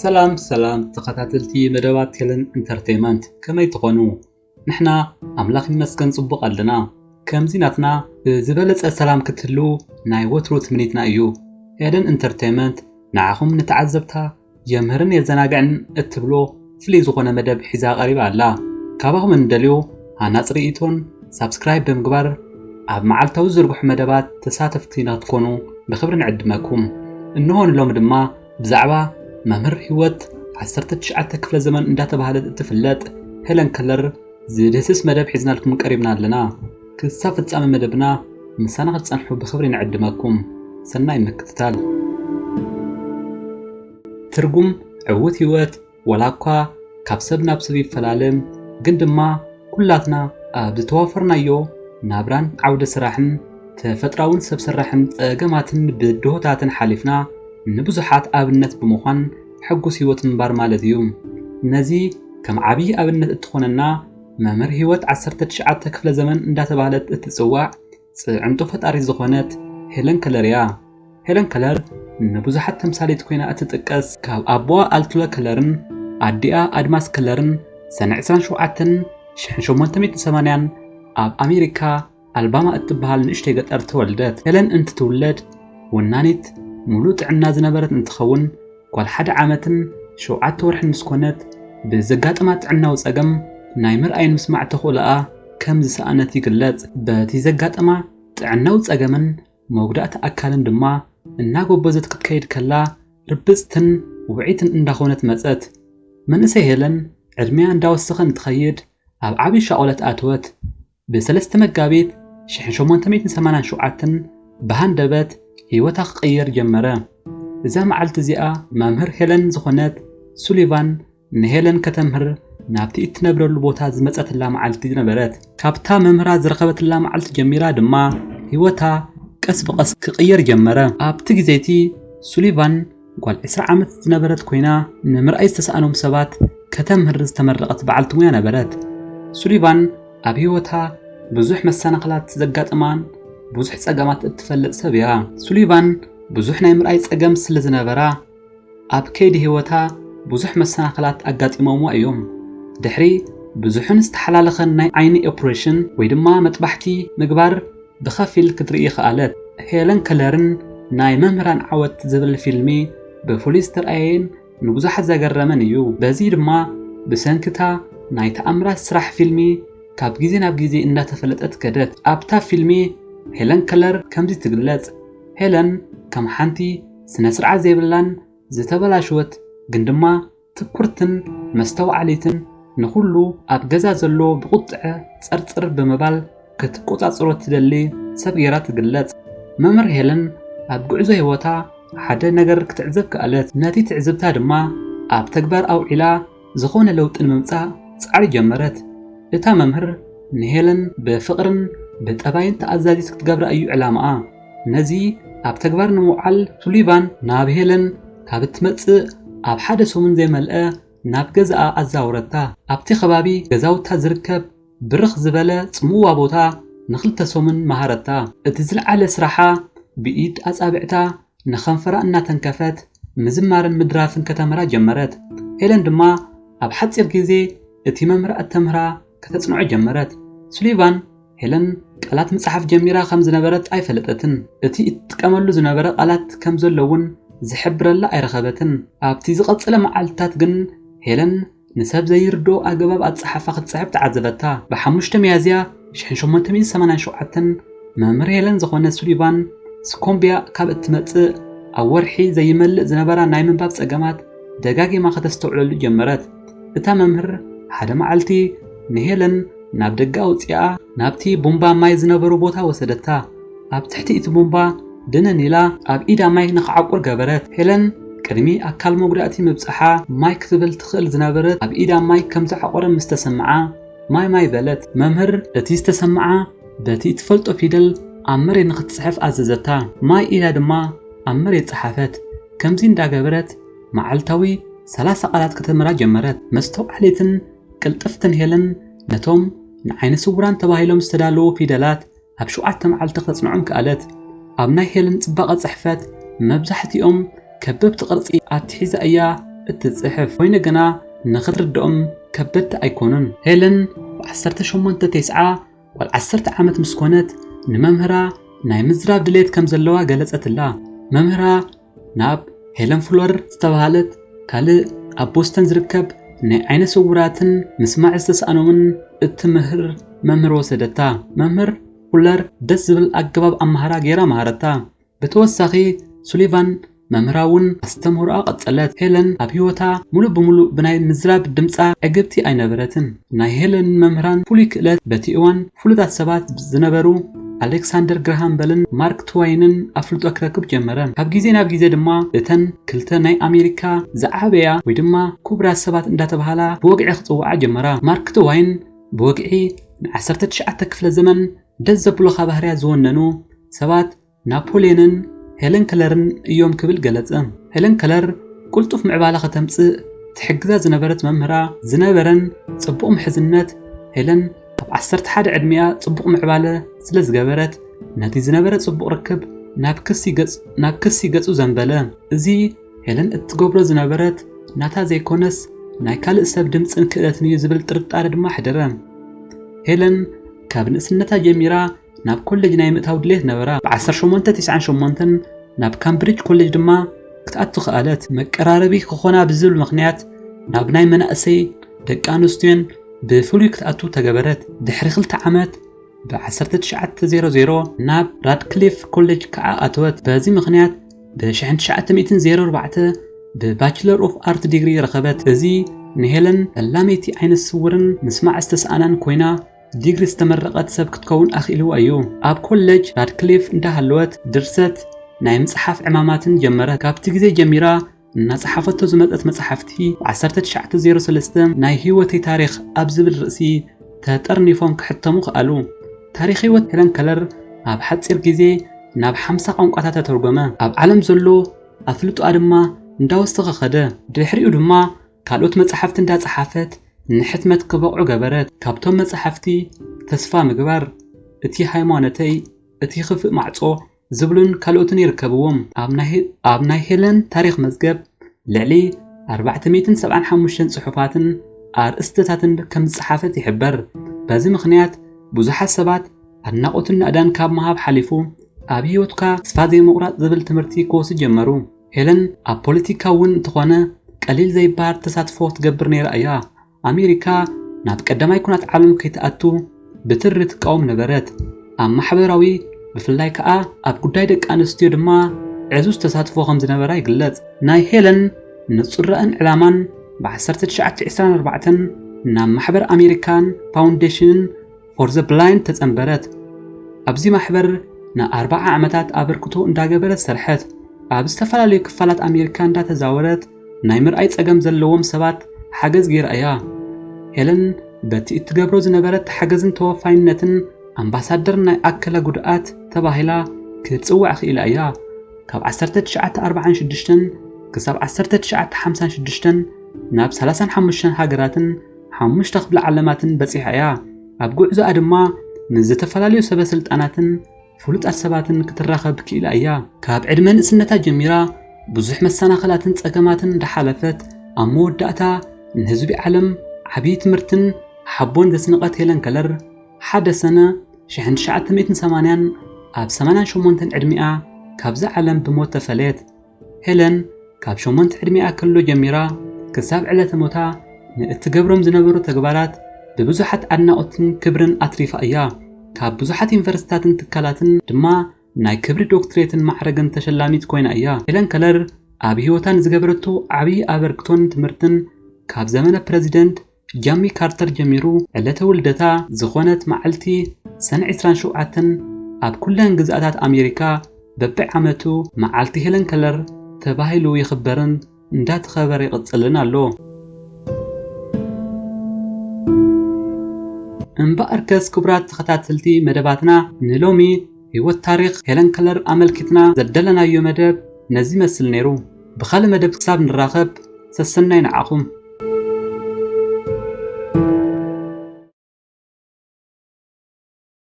ሰላም ሰላም ተኸታተልቲ መደባት ሄለን ኢንተርቴይመንት፣ ከመይ ትኾኑ? ንሕና ኣምላኽ ይመስገን ጽቡቕ ኣለና። ከምዚ ናትና ብዝበለጸ ሰላም ክትህልዉ ናይ ወትሩ ትምኒትና እዩ። ሄለን ኢንተርቴይመንት ንዓኹም ንተዓዘብታ የምህርን የዘናግዕን እትብሎ ፍልይ ዝኾነ መደብ ሒዛ ቀሪባ ኣላ። ካባኹም እንደልዮ ሃናጺ ርእይቶን ሳብስክራይብ ብምግባር ኣብ መዓልታዊ ዝዝርግሑ መደባት ተሳተፍቲ ንኽትኮኑ ብኽብሪ ንዕድመኩም። እንሆ ንሎሚ ድማ ብዛዕባ መምህር ህይወት ዓሰርተ ትሽዓተ ክፍለ ዘመን እንዳተባህለት እትፍለጥ ሄለን ከለር ዝድህስስ መደብ ሒዝናልኩም ቀሪብና ኣለና። ክሳብ ፍጻመ መደብና ምሳና ክትጸንሑ ብኽብሪ ንዕድመኩም። ሰናይ ምክትታል። ትርጉም ዕዉት ህይወት ዋላ እኳ ካብ ሰብ ናብ ሰብ ይፈላለ፣ ግን ድማ ኩላትና ኣብ ዝተዋፈርናዮ ናብራን ዓውደ ስራሕን ተፈጥራውን ሰብ ሰራሕን ጸገማትን ብድሆታትን ሓሊፍና ንብዙሓት ኣብነት ብምዃን ሕጉስ ህይወት ምንባር ማለት እዩ። ነዚ ከም ዓብዪ ኣብነት እትኾነና መምህር ህይወት ዓሰርተ ትሽዓተ ክፍለ ዘመን እንዳተባህለት እትጽዋዕ ጽዕንቶ ፈጣሪት ዝኾነት ሄለን ከለር እያ። ሄለን ከለር ንብዙሓት ተምሳሌት ኮይና እትጥቀስ፣ ካብ ኣቦኣ ኣልቱለ ከለርን ኣዲኣ ኣድማስ ከለርን ሰነ ዕስራን ሸውዓተን ሽሕን ሸሞንተ ሚእትን ሰማንያን ኣብ ኣሜሪካ ኣልባማ እትበሃል ንእሽተይ ገጠር ተወልደት። ሄለን እንትትውለድ ወናኒት፣ ሙሉእ ጥዕና ዝነበረት እንትኸውን፣ ጓል ሓደ ዓመትን ሸውዓተ ወርሕን ምስ ኮነት ብዘጋጠማ ጥዕናዊ ጸገም ናይ ምርኣይን ምስማዕ ተኽእሎኣ ከም ዝሰኣነት ይግለጽ። በቲ ዘጋጠማ ጥዕናዊ ጸገምን መጉዳእቲ ኣካልን ድማ እናጎበዘት ክትከይድ ከላ ርብጽትን ውዕይትን እንዳኾነት መጸት። መንእሰይ ሄለን ዕድሚኣ እንዳወሰኸ እንትኸይድ ኣብ ዓቢ ሻቕሎት ኣተወት። ብ ሰለስተ መጋቢት ሽሕን ሸሞንተ ሚእትን ሰማንያን ሸውዓተን ብሃንደበት ህይወታ ክቕየር ጀመረ። እዛ መዓልቲ እዚኣ መምህር ሄለን ዝኾነት ሱሊቫን ንሄለን ከተምህር ናብቲ እትነብረሉ ቦታ ዝመጸትላ መዓልቲ ነበረት። ካብታ መምህራ ዝረኸበትላ መዓልቲ ጀሚራ ድማ ህይወታ ቀስ ብቐስ ክቕየር ጀመረ። ኣብቲ ግዜ እቲ ሱሊቫን ጓል ዕስራ ዓመት ዝነበረት ኮይና፣ ንምርኣይ ዝተሳእኖም ሰባት ከተምህር ዝተመረቐት በዓልቲ ሞያ ነበረት። ሱሊቫን ኣብ ህይወታ ብዙሕ መሰናኽላት ዘጋጠማን ብዙሕ ጸገማት እትፈልጥ ሰብ እያ። ሱሊቫን ብዙሕ ናይ ምርኣይ ጸገም ስለ ዝነበራ፣ ኣብ ከይዲ ህይወታ ብዙሕ መሰናኽላት ኣጋጢሞምዋ እዮም። ድሕሪ ብዙሕን ዝተሓላለኸን ናይ ዓይኒ ኦፕሬሽን ወይ ድማ መጥባሕቲ ምግባር፣ ብኸፊል ክትርኢ ከኣለት። ሄለን ከለርን ናይ መምህራን ዓወት ዝብል ፊልሚ ብፍሉይ ዝተርኣየን ንብዙሓት ዘገረመን እዩ። በዚ ድማ ብሰንክታ ናይ ተኣምራት ስራሕ ፊልሚ ካብ ግዜ ናብ ግዜ እንዳተፈለጠት ከደት። ኣብታ ፊልሚ ሄለን ከለር ከምዚ ትግለጽ፣ ሄለን ከም ሓንቲ ስነ ስርዓት ዘይብላን ዝተበላሸወት ግን ድማ ትኩርትን መስተውዓሊትን፣ ንኹሉ ኣብ ገዛ ዘሎ ብቑጥዐ ጸርጽር ብምባል ክትቆጻጸሮ ትደሊ ሰብ ጌራ ትግለጽ። መምህር ሄለን ኣብ ጉዕዞ ህይወታ ሓደ ነገር ክትዕዘብ ከኣለት። ነቲ ትዕዝብታ ድማ ኣብ ተግባር ኣውዒላ ዝኾነ ለውጢ ንምምጻእ ጻዕሪ ጀመረት። እታ መምህር ንሄለን ብፍቕርን ብጠባይን ተኣዛዚት ክትገብራ እዩ ዕላማኣ። ነዚ ኣብ ተግባር ንምውዓል ሱሊቫን ናብ ሄለን ካብ እትመጽእ ኣብ ሓደ ሰሙን ዘይመልአ ናብ ገዛኣ ኣዛወረታ። ኣብቲ ከባቢ ገዛውታ ዝርከብ ብርኽ ዝበለ ጽምዋ ቦታ ንኽልተ ሰሙን መሃረታ። እቲ ዝለዓለ ስራሓ ብኢድ ኣጻብዕታ ንኸንፈራ እናተንከፈት ምዝማርን ምድራፍን ከተምህራ ጀመረት። ሄለን ድማ ኣብ ሓጺር ግዜ እቲ መምህር ኣተምህራ ከተጽንዖ ጀመረት። ሱሊቫን ሄለን ቃላት ምጽሓፍ ጀሚራ ከም ዝነበረት ኣይፈለጠትን። እቲ እትጥቀመሉ ዝነበረ ቃላት ከም ዘሎ እውን ዝሕብረላ ኣይረኸበትን። ኣብቲ ዝቐጸለ መዓልትታት ግን ሄለን ንሰብ ዘይርድኦ ኣገባብ ኣጸሓሕፋ ክትጽሕፍ ተዓዘበታ። ብ ሓሙሽተ ሚያዝያ ሽሕን ሸሞንተ ሚእትን ሰማንያን ሸውዓተን መምህር ሄለን ዝኾነ ሱሊቫን ስኮምቢያ ካብ እትመጽእ ኣብ ወርሒ ዘይመልእ ዝነበራ ናይ ምንባብ ጸገማት ደጋጊማ ከተስተውዕለሉ ጀመረት። እታ መምህር ሓደ መዓልቲ ንሄለን ናብ ደገ ኣውጺኣ ናብቲ ቡምባ ማይ ዝነበሮ ቦታ ወሰደታ። ኣብ ትሕቲ እቲ ቡምባ ድንን ኢላ ኣብ ኢዳ ማይ ንኽዓቁር ገበረት። ሄለን ቅድሚ ኣካል መጉዳእቲ ምብጻሓ ማይ ክትብል ትኽእል ዝነበረት ኣብ ኢዳ ማይ ከም ዝዓቆረ ምስ ተሰምዓ ማይ ማይ በለት። መምህር እቲ ዝተሰምዓ በቲ እትፈልጦ ፊደል ኣብ መሬት ንኽትጽሕፍ ኣዘዘታ። ማይ ኢላ ድማ ኣብ መሬት ጸሓፈት። ከምዚ እንዳገበረት መዓልታዊ ሰላሳ ቃላት ከተምህራ ጀመረት። መስተውዓሊትን ቅልጥፍትን ሄለን ነቶም ንዓይነ ስውራን ተባሂሎም ዝተዳለዉ ፊደላት ኣብ ሸውዓተ መዓልቲ ከተጽንዖም ከኣለት። ኣብ ናይ ሄለን ጽባቐ ጽሕፈት መብዛሕትኦም ከበብቲ ቅርጺ ኣትሒዛ እያ እትጽሕፍ። ኮይኑ ግና ንኽትርድኦም ከበድቲ ኣይኮኑን። ሄለን ብ ዓሰርተ ሸሞንተ ተስዓ ጓል ዓሰርተ ዓመት ምስ ኮነት ንመምህራ ናይ ምዝራብ ድሌት ከም ዘለዋ ገለጸትላ። መምህራ ናብ ሄለን ፉለር ዝተባህለት ካልእ ኣብ ቦስተን ዝርከብ ናይ ዓይነ ስውራትን ምስማዕ ዝተሳእኖምን እትምህር መምህር ወሰደታ። መምህር ፉለር ደስ ዝብል ኣገባብ ኣመሃራ ገይራ መሃረታ። ብተወሳኺ ሱሊቫን መምህራ እውን ኣስተምህሮኣ ቀጸለት። ሄለን ኣብ ህይወታ ሙሉእ ብሙሉእ ብናይ ምዝራብ ድምጻ ዕግብቲ ኣይነበረትን። ናይ ሄለን መምህራን ፍሉይ ክእለት በቲ እዋን ፍሉጣት ሰባት ዝነበሩ ኣሌክሳንደር ግራሃም በልን ማርክ ትዋይንን ኣፍልጦ ክረክብ ጀመረ። ካብ ግዜ ናብ ግዜ ድማ እተን ክልተ ናይ ኣሜሪካ ዝዓበያ ወይ ድማ ክቡራት ሰባት እንዳተባሃላ ብወግዒ ክጽውዓ ጀመራ። ማርክ ትዋይን ብወግዒ ን ዓሰርተ ትሽዓተ ክፍለ ዘመን ደስ ዘብሉኻ ባህርያት ዝወነኑ ሰባት ናፖልዮንን ሄለን ከለርን እዮም ክብል ገለጸ። ሄለን ከለር ቅልጡፍ ምዕባለ ከተምጽእ ትሕግዛ ዝነበረት መምህራ ዝነበረን ጽቡቕ ምሕዝነት፣ ሄለን ኣብ ዓሰርተ ሓደ ዕድሚኣ ጽቡቕ ምዕባለ ስለ ዝገበረት፣ ነቲ ዝነበረ ጽቡቕ ርክብ ናብ ክሲ ገጽ-፣ ናብ ክሲ ገጹ ዘንበለ። እዚ ሄለን እትገብሮ ዝነበረት ናታ ዘይኮነስ ናይ ካልእ ሰብ ድምጽን ክእለትን እዩ ዝብል ጥርጣረ ድማ ኣሕደረ። ሄለን ካብ ንእስነታ ጀሚራ ናብ ኮሌጅ ናይ ምእታው ድሌት ነበራ። ብ ዓሰርተ ሸሞንተ ተስዓን ሸሞንተን ናብ ካምብሪጅ ኮሌጅ ድማ ክትኣቱ ከኣለት። መቀራረቢ ክኾና ብዝብል ምኽንያት ናብ ናይ መናእሰይ ደቂ ኣንስትዮን ብፍሉይ ክትኣቱ ተገበረት። ድሕሪ ክልተ ዓመት ብ ዓሰርተ ትሽዓተ ዜሮ ዜሮ ናብ ራድክሊፍ ኮሌጅ ከዓ ኣተወት። በዚ ምኽንያት ብ ሽሕን ትሽዓተ ሚእትን ዜሮ ኣርባዕተ ብ ባችለር ኦፍ ኣርት ዲግሪ ረኸበት። እዚ ንሄለን ፈላመይቲ ዓይነ ስውርን ምስማዕ ዝተሰኣናን ኮይና ዲግሪ ዝተመረቐት ሰብ ክትከውን ኣኽኢልዋ እዩ። ኣብ ኮሌጅ ራድክሊፍ እንዳሃለወት ድርሰት ናይ ምጽሓፍ ዕማማትን ጀመረት። ካብቲ ግዜ ጀሚራ እናጸሓፈቶ ዝመጸት መጽሓፍቲ ብ ዓሰርተ ትሽዓተ ዜሮ ሰለስተ ናይ ህይወተይ ታሪኽ ኣብ ዝብል ርእሲ ተጠርኒፎም ክሕተሙ ከኣሉ። ታሪኽ ህይወት ሄለን ከለር ኣብ ሓጺር ግዜ ናብ ሓምሳ ቋንቋታት ተተርጎመ። ኣብ ዓለም ዘሎ ኣፍልጦኣ ድማ እንዳወሰኸ ኸደ። ድሕሪኡ ድማ ካልኦት መጻሕፍቲ እንዳጸሓፈት ንሕትመት ክበቕዑ ገበረት። ካብቶም መጻሕፍቲ ተስፋ ምግባር፣ እቲ ሃይማኖተይ፣ እቲ ክፍእ ማዕጾ ዝብሉን ካልኦትን ይርከብዎም። ኣብ ናይ ሄ-፣ ኣብ ናይ ሄለን ታሪኽ መዝገብ ልዕሊ ኣርባዕተ ሚእትን ሰብዓን ሓሙሽተን ጽሑፋትን ኣርእስትታትን ከም ዝጸሓፈት ይሕበር። በዚ ምኽንያት ብዙሓት ሰባት ኣድናቖትን ናእዳን ካብ ምሃብ ሓሊፉ ኣብ ህይወትካ ተስፋ ዘይምቑራጽ ዝብል ትምህርቲ ክወስዱ ጀመሩ። ሄለን ኣብ ፖለቲካ እውን እንተኾነ ቀሊል ዘይበሃል ተሳትፎ ትገብር ነይራ እያ። ኣሜሪካ ናብ ቀዳማይ ኩናት ዓለም ከይትኣቱ ብትሪ ትቃወም ነበረት። ኣብ ማሕበራዊ፣ ብፍላይ ከኣ ኣብ ጉዳይ ደቂ ኣንስትዮ ድማ ዕዙዝ ተሳትፎ ከም ዝነበራ ይግለጽ። ናይ ሄለን ንጹር ራእን ዕላማን ብ ዓሰርተ ትሽዓተ ዕስራን ኣርባዕተን ናብ ማሕበር ኣሜሪካን ፋውንዴሽንን ፎር ዘ ብላይንድ ተጸንበረት። ኣብዚ ማሕበር ንኣርብዓ ዓመታት ኣበርክቶ እንዳገበረት ሰርሐት። ኣብ ዝተፈላለዩ ክፋላት ኣሜሪካ እንዳተዛወረት ናይ ምርኣይ ጸገም ዘለዎም ሰባት ሓገዝ ገይራ እያ። ሄለን በቲ እትገብሮ ዝነበረት ሓገዝን ተወፋይነትን ኣምባሳደር ናይ ኣካለ ጉድኣት ተባሂላ ክትጽዋዕ ክኢላ እያ። ካብ ዓሰርተ ትሽዓተ ኣርብዓን ሽዱሽተን ክሳብ ዓሰርተ ትሽዓተ ሓምሳን ሽዱሽተን ናብ ሰላሳን ሓሙሽተን ሃገራትን ሓሙሽተ ክፍለ ዓለማትን በጺሓ እያ። ኣብ ጉዕዞኣ ድማ ንዝተፈላለዩ ሰበ ስልጣናትን ፍሉጣት ሰባትን ክትራኸብ ክኢላ እያ። ካብ ዕድመ ንእስነታ ጀሚራ ብዙሕ መሰናኸላትን ጸገማትን እንዳሓለፈት ኣብ መወዳእታ ንህዝቢ ዓለም ዓብዪ ትምህርትን ሓቦን ዘስነቐት ሄለን ከለር ሓደ ሰነ ሽሕን ትሽዓተ ሚእትን ሰማንያን ኣብ ሰማንያን ሸሞንተን ዕድሚኣ ካብዛ ዓለም ብሞት ተፈለየት። ሄለን ካብ ሸሞንተ ዕድሚኣ ከሎ ጀሚራ ክሳብ ዕለተ ሞታ ንእትገብሮም ዝነበሩ ተግባራት ብብዙሓት ኣድናቖትን ክብርን ኣትሪፋ እያ። ካብ ብዙሓት ዩኒቨርሲታትን ትካላትን ድማ ናይ ክብሪ ዶክትሬትን ማዕረግን ተሸላሚት ኮይና እያ። ሄለን ከለር ኣብ ህይወታ ንዝገበረቶ ዓብዪ ኣበርክቶን ትምህርትን ካብ ዘመነ ፕረዚደንት ጃሚ ካርተር ጀሚሩ ዕለተ ውልደታ ዝኾነት መዓልቲ ሰነ ዕስራን ሸውዓተን ኣብ ኩለን ግዝኣታት ኣሜሪካ በብዓመቱ መዓልቲ ሄለን ከለር ተባሂሉ ይኽበርን እንዳተኸበረ ይቕጽልን ኣሎ። እምበኣርከስ ክቡራት ተኸታተልቲ መደባትና ንሎሚ ህይወት ታሪኽ ሄለን ከለር ኣመልኪትና ዘደለናዮ መደብ ነዚ ይመስል ነይሩ። ብኻልእ መደብ ክሳብ ንራኸብ ሰሰናይ ንዓኹም።